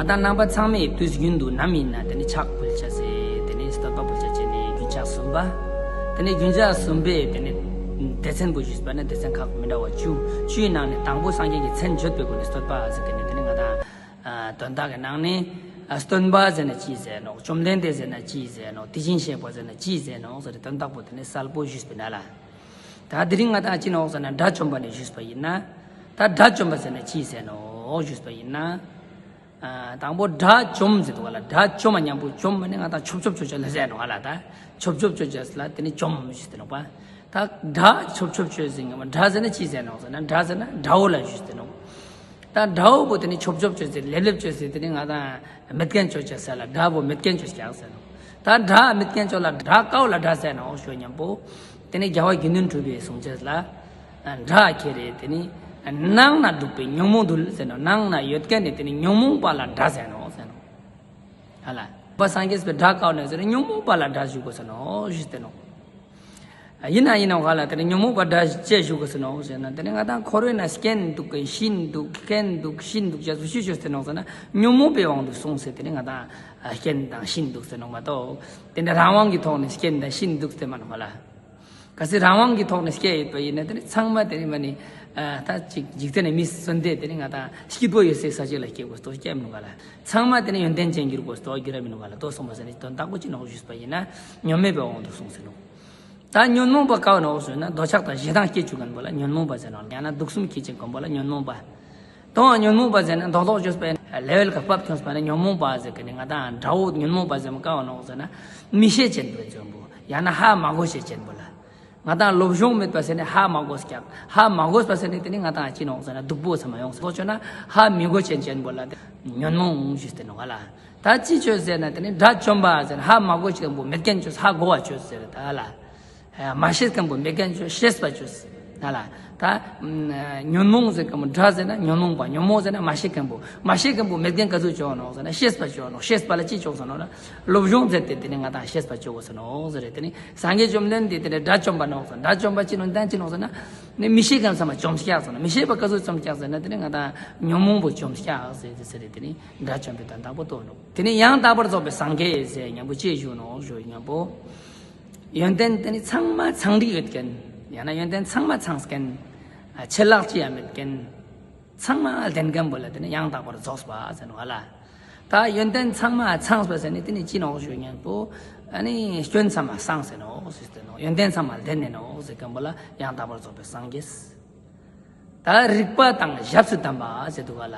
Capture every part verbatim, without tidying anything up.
ད་རྣམ་པ་ཚང་མས་དུས་རྒྱུན་དུ་ནམ་ཡིན་ན་དེ་ནི་ཕྱག་ཕུལ་བྱ་ཟེར། དེ་ནི་བསྟོད་པ་ཕུལ་བྱ་བྱས་ནས་རྒྱུན་ཆགས་གསུམ་པ། དེ་ནི་རྒྱུན་ཆགས་གསུམ་པས་དེ་ནི་སྡེ་ཚན་པོ་ཞུས་པ་ནི་སྡེ་ཚན་ཁག་མི་འདྲ་བ་བཅུ། བཅུའི་ནང་ནས་དང་པོ་སངས་རྒྱས་ཀྱི་མཚན་བརྗོད་པའི་སྒོ་ནས་བསྟོད་པ་ཟེར་གི་ནི་དེ་ནི་ང་དང་། ཨ། དོན་དག་གི་ནང་ནས། ཨ། སྟོན་པ་ཟེར་ན་ཅི་ཟེར་ནོ། བཅོམ་ལྡན་འདས་ཟེར་ན་ཅི་ཟེར་ནོ། དེ་བཞིན་གཤེགས་པ་ཟེར་ན་ཅི་ཟེར་ནོ་ཟེར་ཏེ་དོན་དག་པོ་དེ་ནི་གསལ་པོ་ཞུས་པ་ཡིན་ན་ལ། ད་དེ་རིང་ང་དང་ཅི་ནོ་ཟེར་ན་དགྲ་བཅོམ་པ་ནས་ཞུས་པ་ཡིན་ན། ད་དགྲ་བཅོམ་པ་ཟེར་ན་ཅི་ཟེར་ནོ་ཞུས་པ་ཡིན་ན། ཨ། དང་པོ་དགྲ་བཅོམ་ཟེར་དུས་ག་ལ། དགྲ་བཅོམ་པ་མཉམ་པོ་བཅོམ་པ་ནི་ང་དང་ཆོབ་ཆོབ་ཆོས་བྱ་ལ་ཟེར་ནོ་ག་ལ། ད་ཆོབ་ཆོབ་ཆོས་བྱ་ལ་དེ་ནི་བཅོམ་ཞུས་ཏེ་ནོ་པ། ད་དགྲ་ཆོབ་ཆོབ་ཆོས་ཟེར་ང་མ་དགྲ་ཟེར་ན་ཅི་ཟེར་ནོ་ཟེར་ན། དགྲ་ཟེར་ན་དགྲ་བོ་ལ་ཞུས་ཏེ་ནོ། ད་དགྲ་བོ་པོ་དེ་ནི་ཆོབ་ཆོབ་ཆོས་ཟེར། ལེབ་ལེབ་ཆོས་ཟེར། དེ་ནི་ང་དང་མེད་མཁན་ཆོས་བྱ་ཟེར་ལ། དགྲ་བོ་མེད་མཁན་ཆོས་བྱ་ཟེར་ནོ། ད་དགྲ་མེད་མཁན་ཆོས་ལ་དགྲ་ཀའོ་ལ་དགྲ་ཟེར་ནོ་ཞུ་མཉམ་པོ། དེ་ནི་རྒྱལ་བ་དགེ་འདུན་གྲུབ་པའི་གསུང་བྱེད་ལ། དགྲ་ཁྱེར་རེ་དེ་ནི་ནང་ན་འདུག་པའི་ཉོན་མོངས་འདུལ་ཟེར་ནོ། ནང་ན་ཡོད་མཁན་ནི་དེ་ནི་ཉོན་མོངས་པ་ལ་དགྲ་ཟེར་ནོ་ཟེར་ནོ། ཧ་ལ། པ་སངས་རྒྱས་པའི་དགྲ་ཀའོ་ནས་ཟེར་ན་ཉོན་མོངས་པ་ལ་དགྲ་ཞུ་དགོས་ཟེར་ནོ་ཞུས་ཏེ་ནོ། ཡིན་ན་ཡིན་ནོ་ག་ལ། དེ་ནི་ཉོན་མོངས་པ་དགྲ་ཅེས་ཞུ་དགོས་ཟེར་ནོ་ཟེར་ན། དེ་ནི་ང་དང་འཁོར་བའི་ནང་སྐྱེ་འདུག་གི་ཤི་འདུག་སྐྱེ་འདུག་ཤི་འདུག་ཅེས་སུ་ཞུ་ཞུ་ཟེར་ནོ་ཟེར་ན། ཉོན་མོངས་པའི་དབང་དུ་སོང་ཟེར་དེ་ནི་ང་དང་སྐྱེ་དང་ཤི་འདུག་ཟེར་ནོ་མ་གཏོགས། དེ་ནི་རང་དབང་གི་ཐོག་ནས་སྐྱེ་དང་ཤི་འདུག་ཟེར་མ་ནོ་ག་ལ། གལ་སྲིད་རང་དབང་གི་ཐོག་ནས་སྐྱེ་ཡོད་པ་ཡིན་ན་དེ་ནི་ཚང་མ་དེ་ནི་མ་ནི། ཨ། ད་ཅིག་འཇིག་རྟེན་ནས་མི་གསོན་དེ་དེ་ནི་ང་དང་སྐྱིད་པོ་ཡོད་སའི་ས་ཆ་ལ་སྐྱེ་དགོས་སོ་སྐྱེ་མི་ནོ་ག་ལ། ཚང་མ་དེ་ནི་ཡོན་ཏན་ཅན་འགྱུར་དགོས་སོ་འགྱུར་ར་མི་ནོ་ག་ལ། དོ་གསུངས་པ་ཟེར་ནི་དོན་དག་པོ་ཅི་ནོ་ཞུས་པ་ཡིན་ན། ཉོན་མོངས་པའི་དབང་དུ་སོང་ཟེར་ནོ། ད་ཉོན་མོངས་པ་ཀའོ་ནོ་ཟེར་ན་འདོད་ཆགས་དང་ཞེ་སྡང་སྐྱེ་བཅུག་མཁན་པོ་ལ་ཉོན་མོངས་པ་ཟེར་ནོ། ཡང་ན་དུག་གསུམ་གྱིས་བཅིངས་མཁན་པོ་ལ་ཉོན་མོངས་པ། དང་ཉོན་མོངས་པ་ཟེར་ན་མདོག་མདོག་བཅོས་པའི་ལེ་ཝལ་ག་བབ་ཁྱོངས་པ་ན་ཉོན་མོངས་པ་ཟེར་གི་ནི་ང་དང་དགྲ་བོ་ཉོན་མོངས་པ་ཟེར་མ་ཀའོ་ནོ་ཟེར་ན། མིག་ཤེས་ཅན་པོ་ཅན་པོ། ཡང་ན་ཧ་མ་གོ་ཤེས་ཅན་པོ་ལ། ང་དང་སློབ་སྦྱོང་མེད་པ་ཟེར་ནས་ཧ་མ་གོ་ཀྱག་ཧ་མ་གོ་པ་ཟེར་ནས་དེ་ནི་ང་དང་ཅི་ནོ་ཟེར་ན་སྡུག་པོ་ཚང་མ་ཡོང་སོ་ཅོ་ན། ཧ་མི་གོ་ཅན་ཅན་པོ་ལ་ཉོན་མོངས་ཞུས་ཏེ་ནོ་ག་ལ། ད་ཅི་ཆོས་ཟེར་ན་དེ་ནི་དགྲ་བཅོམ་པ་ཟེར་ན་ཧ་མ་གོ་ཅན་པོ་མེད་མཁན་ཆོས། ཧ་གོ་བ་ཆོས་ཟེར་ད་ལ། མ་ཤེས་མཁན་པོ་མེད་མཁན་ཆོས། ཤེས་པ་ཆོས་ན་ལ། ད་ཉོན་མོངས་ཟེར་མཁན་པོ་དགྲ་ཟེར་ན་ཉོན་མོངས་པ། ཉོན་མོངས་ཟེར་ན་མ་ཤེས་མཁན་པོ། མ་ཤེས་མཁན་པོ་མེད་མཁན་ག་ཚོད་ཆོག་ནོ་ཟེར་ན་ཤེས་པ་ཆོག་ནོ། ཤེས་པ་ལ་ཅི་ཆོག་ཟེར་ནོ་ལ། སློབ་སྦྱོང་མཛད་དེ་དེ་ནི་ང་དང་ཤེས་པ་ཆོག་གོ་ཟེར་ནོ་ཟེར་རེད། དེ་ནི་སངས་རྒྱས་བཅོམ་ལྡན་འདས་དེ་ནི་དགྲ་བཅོམ་པ་ནོ་ཟེར། དགྲ་བཅོམ་པ་ཅི་ནོ་ད་ཅི་ནོ་ཟེར་ན། ནི་མི་ཤེས་མཁན་ཚང་མ་བཅོམ་ཀྱག་ཟེར་ན། མི་ཤེས་པ་ག་ཚོད་བཅོམ་ཀྱག་ཟེར་ན་དེ་ནི་ང་དང་ཉོན་མོངས་པོ་བཅོམ་ཀྱག་ཟེར་ཟེར་རེད། དེ་ནི་དགྲ་བཅོམ་པའི་དོན་དག་པོ་རྟོགས་ནོ། དེ་ནི་ཡང་དག་པར་རྫོགས་པའི་སངས་རྒྱས་ཟེར་མཉམ་པོ་ཅི་ཞུ་ནོ་ཞུ་མཉམ་པོ། ཡོན་ཏན་དེ་ནི་ཚང་མ་ཚང་འགྲིག་ཡོད་མཁན། ཡང་ན་ཡོན་ཏན་ཚང་མ་ཚང་མཁན། ཆད་ལྷག་ཅི་ཡང་མེད་མཁན། ཚང་མ་ལྡན་མཁན་པོ་ལ་དེ་ནི་ཡང་དག་པར་རྫོགས་པ་ཟེར་ནོ་ག་ལ། ད་ཡོན་ཏན་ཚང་མ་ཚང་བ་ཟེར་ནི་དེ་ནི་ཅི་ནོ་ཞུ་མཉམ་པོ། ཨ་ནི་སྐྱོན་ཚང་མ་སངས་ཟེར་ནོ་ཟེར་ཏེ་ནོ། ཡོན་ཏན་ཚང་མ་ལྡན་ནི་ནོ་ཟེར་མཁན་པོ་ལ་ཡང་དག་པར་རྫོགས་པའི་སངས་རྒྱས། ད་རིག་པ་དང་ཞབས་སུ་ལྡན་པ་ཟེར་དུས་ག་ལ།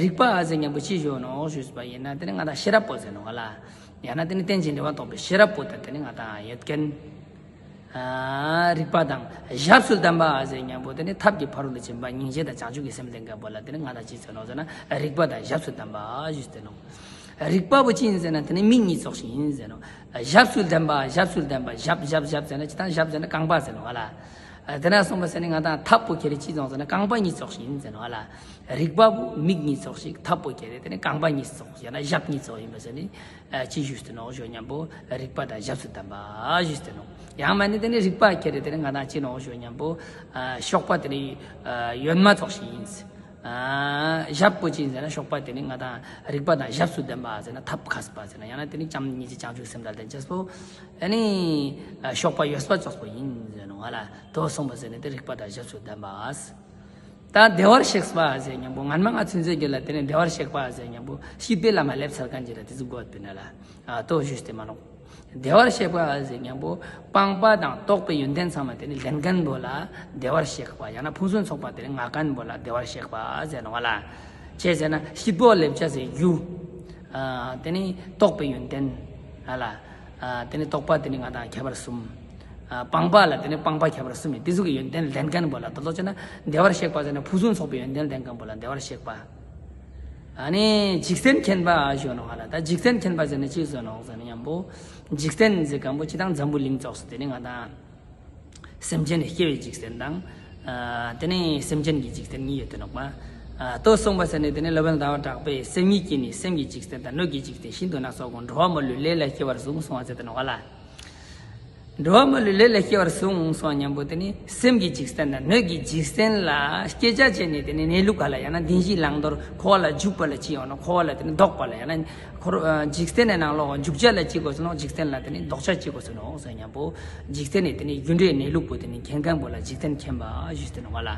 རིག་པ་ཟེར་མཉམ་པོ་ཅི་ཞུ་ནོ་ཞུས་པ་ཡིན་ན་དེ་ནི་ང་དང་ཤེས་རབ་པོ་ཟེར་ནོ་ག་ལ། ཡང་ན་དེ་ནི་རྟེན་ཅིང་འབྲེལ་བ་རྟོགས་པའི་ཤེས་རབ་པོ་དང་དེ་ནི་ང་དང་ཡོད་མཁན། ཨ། རིག་པ་དང་ཞབས་སུ་ལྡན་པ་ཟེར་མཉམ་པོ་དེ་ནི་ཐབས་ཀྱི་ཕ་རོལ་ཏུ་ཕྱིན་པ་སྙིང་རྗེ་དང་བྱང་ཆུབ་ཀྱི་སེམས་ལྡན་མཁན་པོ་ལ་དེ་ནི་ང་དང་ཅི་ཟེར་ནོ་ཟེར་ན་རིག་པ་དང་ཞབས་སུ་ལྡན་པ་ཞུས་ཏེ་ནོ། རིག་པ་པོ་ཅི་ཡིན་ཟེར་ན་དེ་ནི་མིག་གཉིས་ཙོགས་ཤིག་ཡིན་ཟེར་ནོ། ཞབས་སུ་ལྡན་པ། ཞབས་སུ་ལྡན་པ། ཞབས་ཞབས་ཞབས་ཟེར་ན་ཅི་དང་། ཞབས་ཟེར་ན་རྐང་པ་ཟེར་ནོ་ག་ལ། དེ་ན་གསུངས་པ་ཟེར་ནི་ང་དང་ཐབས་པོ་ཁྱེར་ཅི་ཙོགས་ཟེར་ན་རྐང་པ་གཉིས་ཙོགས་ཤིག་ཡིན་ཟེར་ནོ་ག་ལ། རིག་པ་པོ་མིག་གཉིས་ཙོགས་ཤིག་ཐབས་པོ་ཁྱེར་དེ་ནི་རྐང་པ་གཉིས་ཙོགས་ཡང་ན་ཞབས་གཉིས་ཙོགས་ཡིན་པ་ཟེར་ནི། ཨ། ཅི་ཞུས་ཏེ་ནོ་ཞུ་མཉམ་པོ་རིག་པ་དང་ཞབས་སུ་ལྡན་པ་ཞུས་ཏེ་ནོ། ཡང་མ་ནི་དེ་ནི་རིག་པ་ཁྱེར་དེ་ནི་ང་དང་ཅི་ནོ་ཞུ་མཉམ་པོ། ཨ། གཤོག་པ་དེ་ནི་ཨ་གཡོན་མ་ཙོགས་ཤིག་ཡིན། ཨ། ཞབས་པོ་ཅི་ཡིན་ཟེར་ན་གཤོག་པ་དེ་ནི་ང་དང་རིག་པ་དང་ཞབས་སུ་ལྡན་པ་ཟེར་ན་ཐབས་མཁས་པ་ཟེར་ན་ཡང་ན་དེ་ནི་བྱམས་སྙིང་རྗེ་བྱང་ཆུབ་སེམས་དང་ལྡན་ཅེས་པོ། ཨ་ནི་ཨ་གཤོག་པ་གཡོན་པ་ཙོགས་པོ་ཡིན་ཟེར་ནོ་ག་ལ། དོ་གསུངས་པ་ཟེར་ནི་དེ་རིག་པ་དང་ཞབས་སུ་ལྡན་པ། ད་བདེ་བར་གཤེགས་པ་ཟེར་མཉམ་པོ་སྔན་མ་ང་ཚུན་ཚོད་ཀྱི་ལ་དེ་ནི་བདེ་བར་གཤེགས་པ་ཟེར་མཉམ་པོ་སྐྱིད་པའི་ལམ་ལ་སླེབས་ཚར་མཁན་གྱི་ལ་དེ་ཚོ་དགོས་པ་ཡིན་ན་ལ། ཨ། དོ་ཞུས་ཏེ་མ་ནོ། བདེ་བར་གཤེགས་པ་ཟེར་མཉམ་པོ་སྤངས་པ་དང་རྟོགས་པའི་ཡོན་ཏན་ཚང་མ་དེ་ནི་ལྡན་མཁན་པོ་ལ་བདེ་བར་གཤེགས་པ། ཡང་ན་ཕུན་སུམ་ཚོགས་པ་དེ་ནི་མངའ་མཁན་པོ་ལ་བདེ་བར་གཤེགས་པ་ཟེར་ནོ་ག་ལ། ཅི་ཟེར་ན་སྐྱིད་པོ་སླེབས་བྱ་ཟེར་རྒྱུ། ཨ། དེ་ནི་རྟོགས་པའི་ཡོན་ཏན་ཨ་ལ། ཨ། དེ་ནི་རྟོགས་པ་དེ་ནི་ང་དང་ཁྱད་པར་གསུམ། ཨ། སྤངས་པ་ལ་དེ་ནི་སྤངས་པ་ཁྱད་པར་གསུམ་ཡིན། དེ་ཚོ་གི་ཡོན་ཏན་ལྡན་མཁན་པོ་ལ་དོ་ལོ་ཅེ་ན་བདེ་བར་གཤེགས་པ་ཟེར་ན་ཕུན་སུམ་ཚོགས་པའི་ཡོན་ཏན་ལྡན་མཁན་པོ་ལ་བདེ་བར་གཤེགས་པ། ཨ་ནི་འཇིག་རྟེན་མཁྱེན་པ་ཞུ་ནོ་ག་ལ། ད་འཇིག་རྟེན་མཁྱེན་པ་ཟེར་ན་ཅི་ཟེར་ནོ་ཟེར་ན་མཉམ་པོ། འཇིག་རྟེན་ཟེར་མཁན་པོ་ཅི་དང་འཛམ་བུ་གླིང་ཙོགས་སུ་དེ་ནི་ང་དང་སེམས་ཅན་ནི་སྐྱེ་བའི་འཇིག་རྟེན་དང་། ཨ། དེ་ནི་སེམས་ཅན་གྱི་འཇིག་རྟེན་གཉིས་ཡོད་དེ་ནོ་པ། ཨ། དོ་གསུངས་པ་ཟེར་ནི་དེ་ནི་སློབ་དཔོན་ཟླ་བ་གྲགས་པས་སེམས་ཉིད་ཀྱིས་ནི་སེམས་ཀྱི་འཇིག་རྟེན་དང་སྣོད་ཀྱི་འཇིག་རྟེན་ཤིན་ཏུ་ནགས་ཚལ་གོ་འགྲོ་བ་མི་ལུས་ལས་ལ་སྐྱེ་བར་གསུངས་གསུངས་པ་ཟེར་དེ་ནོ་ག་ལ། འགྲོ་བ་མ་ལུས་ལས་ལ་སྐྱེ་བར་གསུངས་སོ་སྙམ་པོ་དེ་ནི་སེམས་ཀྱི་འཇིག་རྟེན་དང་སྣོད་ཀྱི་འཇིག་རྟེན་ལ་སྐྱེ་བྱ་བྱས་ནས་དེ་ནི་གནས་ལུགས་ག་ལ་ཡང་ན་བདེན་བཞི་བླང་དོར་འཁོར་བ་ལ་འཇུག་པ་ལ་ཅི་ཡང་ན་འཁོར་བ་ལ་དེ་ནི་ལྡོག་པ་ལ་ཡང་ན་འཁོར་འཇིག་རྟེན་ནི་ནང་ལོགས་འཇུག་བྱ་ལ་ཅི་དགོས་སོ་ནོ། འཇིག་རྟེན་ལ་དེ་ནི་ལྡོག་བྱ་ཅི་དགོས་སོ་ནོ་སོ་སྙམ་པོ། འཇིག་རྟེན་ནི་དེ་ནི་རྒྱུ་འབྲས་གནས་ལུགས་པོ་དེ་ནི་མཁྱེན་མཁན་པོ་ལ་འཇིག་རྟེན་མཁྱེན་པ་ཞུས་ཏེ་ནོ་བ་ལ།